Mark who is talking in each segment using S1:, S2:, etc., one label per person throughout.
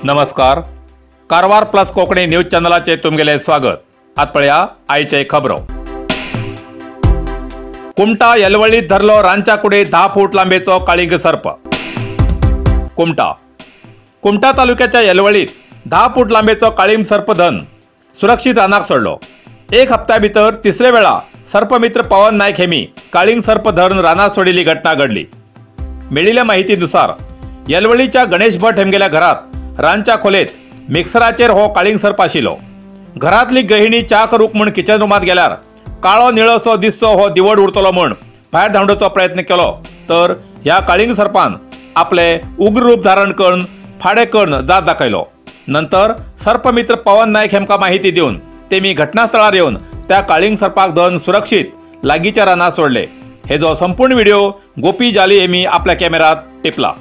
S1: नमस्कार, Karwar plus Konkani news चॅनलाचे तुमगेले स्वागत. आत पळया आयचे खबरो. कुमटा येलवळीत धरलो रांच्या कुडे 10 फूट लांबेचो काळींग सर्प. कुमटा कुमटा तालुक्याच्या येलवळीत 10 फूट लांबेचो काळींग सर्प धन सुरक्षित रानाक सोडलो. एक हप्त्या भितर तिसरे वेळा सर्पमित्र पवन नायक हेमी काळींग सर्प धरून रानात सोडिल्ली घटना घडली. मेळिल्ल्या माहितीनुसार येलवळीच्या गणेश भट हेमगेल्या घरात रांच्या खोलेत मिक्सराचेर हो काळींग सर्प आशिल्लो. घरातली गृहिणी च्या करूक म्हूण किचन रुमात गेल्यार काळो निळोसो दिसचो हो दिवड उरतलो म्हूण भायर धांवडोवचो प्रयत्न केलो तर ह्या काळींग सर्पान आपले उग्र रूप धारण करून फाडे करून जात दाखयलो. नंतर सर्पमित्र पवन नायक हेमकां माहिती दिवन तेमी घटनास्थळार येवन त्या काळींग सर्पाक धरून सुरक्षित लागींच्या रानात सोडले. हेजो संपूर्ण व्हिडिओ गोपी जाली हेमी आपल्या कॅमेरात टिपला.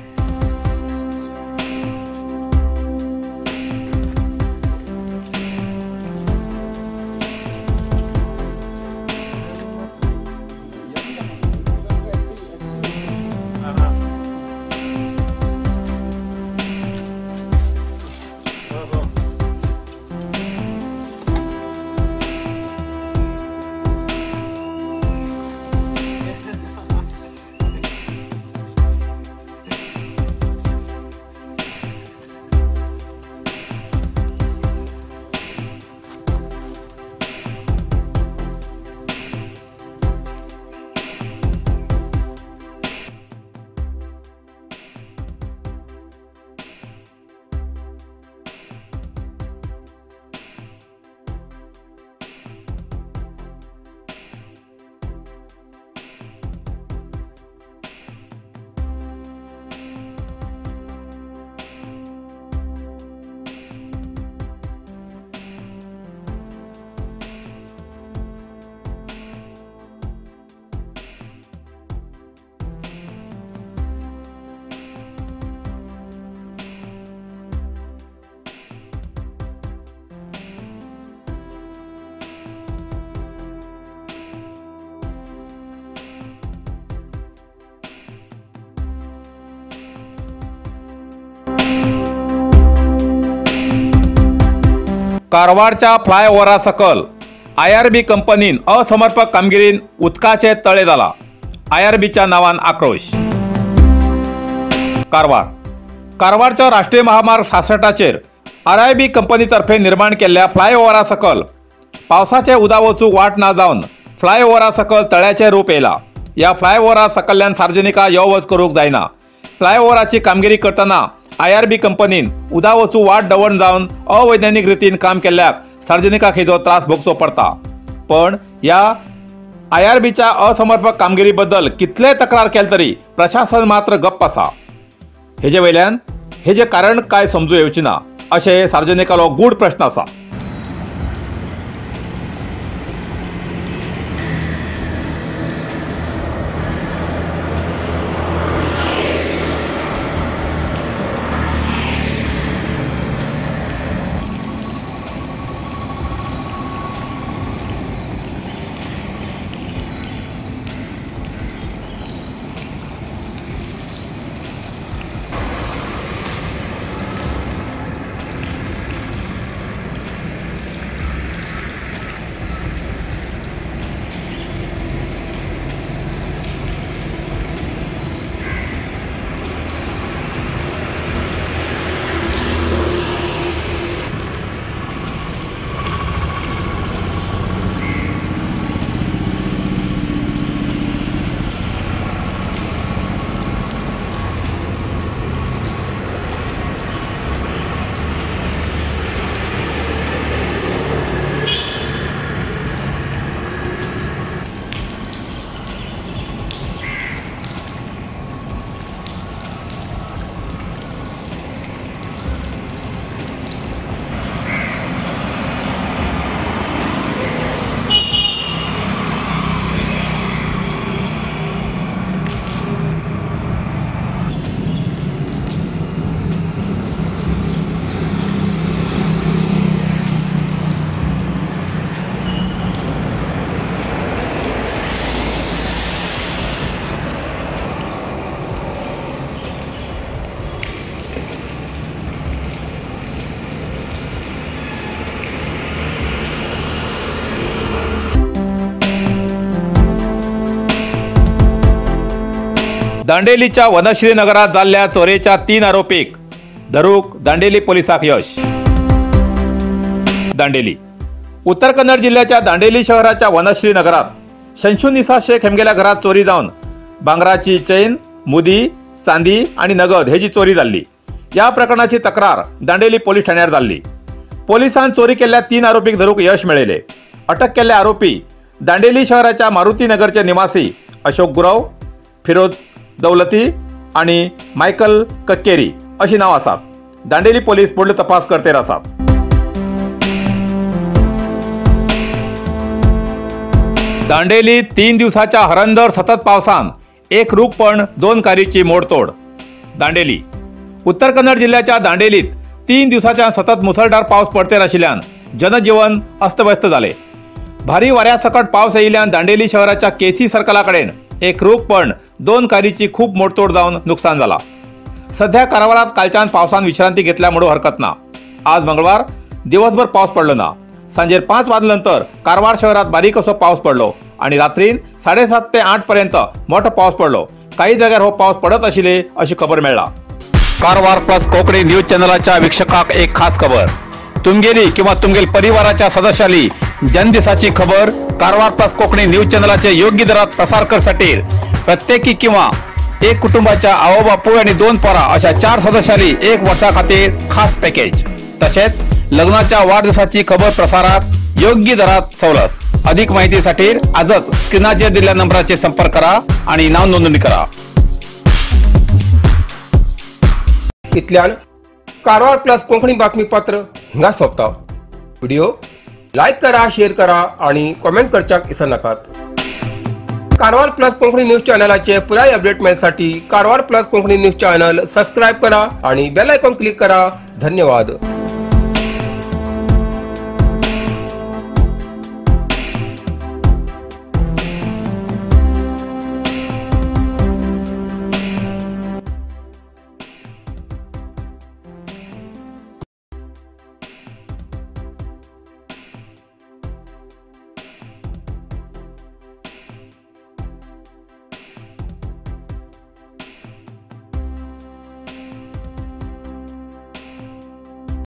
S1: कारवारच्या फ्लायओव्हरा सकल IRB कंपनीन असमर्पक कामगिरीन उदकाचे तळे जाला. IRBच्या नावान आक्रोश. कारवार कारवारच्या राष्ट्रीय महामार्ग 66चेर RIB कंपनीतर्फे निर्माण केल्ल्या फ्लायओव्हरा सकल पावसाचे उदक वचूंक वाट ना जावन फ्लायओव्हरा सकल तळ्याचे रूप येयला. ह्या फ्लायओव्हरा सकल्ल्यान सार्वजनिकां यो वच करूंक जायना. फ्लायओव्हराची कामगिरी करतना IRB कंपनीन उदक वचूंक वाट दवरण जावन अवैज्ञानिक रितीन काम केल्ल्याक सार्वजनिकांक हेजो त्रास भोगचो पडटा. पण ह्या IRBच्या असमर्पक कामगिरी बद्दल कितले तक्रार केले तरी प्रशासन मात्र गप्प आसा. हेजे वयल्यान हेजे कारण काय समजू येवची ना अशें सार्वजनिकांलो गूढ प्रश्न आसा. दांडेलीच्या वनश्री नगरात जाल्ल्या चोरयेच्या 3 आरोपीक धरूंक दांडेली पोलिसांक यश. दांडेली उत्तर कन्नड जिल्ह्याच्या दांडेली शहराच्या वनश्री नगरात शंशुनिसा शेख हेमगेल्या घरात चोरी जावन भांगराची चेन, मुदी, चांदी आणि नगद हेजी चोरी जाल्ली. या प्रकरणाची तक्रार दांडेली पोलीस ठाण्यार जाल्ली. पोलिसान चोरी केल्ल्या 3 आरोपीक धरूंक यश मेळयले. अटक केल्ले आरोपी दांडेली शहराच्या मारुती नगरचे निवासी अशोक गुरव, फिरोज दौलती आणि मायकल कक्केरी अशी नाव आसात. दांडेली पोलीस पुढलो तपास करतेर आसात. दांडेली 3 दिवसाच्या हरंदर सतत पावसान एक रूख पण 2 कारीची मोडतोड. दांडेली उत्तर कन्नड जिल्ह्याच्या दांडेलीत 3 दिवसाच्या सतत मुसळधार पावस पडतेर आशिल्ल्यान जनजीवन अस्तव्यस्त जाले. भारी वाऱ्या सकट पावस येयिल्ल्यान दांडेली शहराच्या केसी सर्कला कडेन एक रूख पण 2 कारीची खूप मोडतोड जावन नुकसान जाला. सध्या कारवारात कालच्यान पावसान विश्रांती घेतल्या म्हणून हरकत ना. आज मंगळवार दिवसभर पावस पडलो ना. सांजेर 5 वाजल्यानंतर कारवार शहरात बारीक असो पावस पडलो आणि रात्रीन 7:30 ते 8 पर्यंत मोठो पावस पडलो. काही जाग्यार हो पावस पडत आशिल्ले अशी खबर मेळ्ळा. कारवार प्लस कोंकणी न्यूज चॅनलाच्या वीक्षकाक एक खास खबर. तुमगेली किंवा तुमगेल परिवाराच्या सदस्याली जन्मदिसाची खबर कारवार प्लस कोंकणी न्यूज चॅनलाचे योग्य दरात प्रसार करसाठी प्रत्येकी किंवा एक कुटुंबाच्या आवो बापूय आणि 2 पोरा अशा 4 सदस्याली 1 वर्षा खातीर खास पॅकेज. तसेच लग्नाच्या वाढदिवसाची खबर प्रसारात योग्य दरात सवलत. अधिक माहितीसाठी आजच स्क्रीनाचेर दिलेल्या नंबराचे संपर्क करा आणि नाव नोंदणी करा.
S2: इतल्यान कारवार प्लस कोंकणी बातमीपत्र हिंगा सोंपता. व्हिडिओ लायक करा, शेअर करा आणि कॉमेंट करच्याक विसरनाकात. कारवार प्लस कोंकणी न्यूज चॅनलाचे पुराय update मेळसाठी Karwar plus Konkani news channel subscribe करा आणि बेल आयकॉन क्लिक करा. धन्यवाद.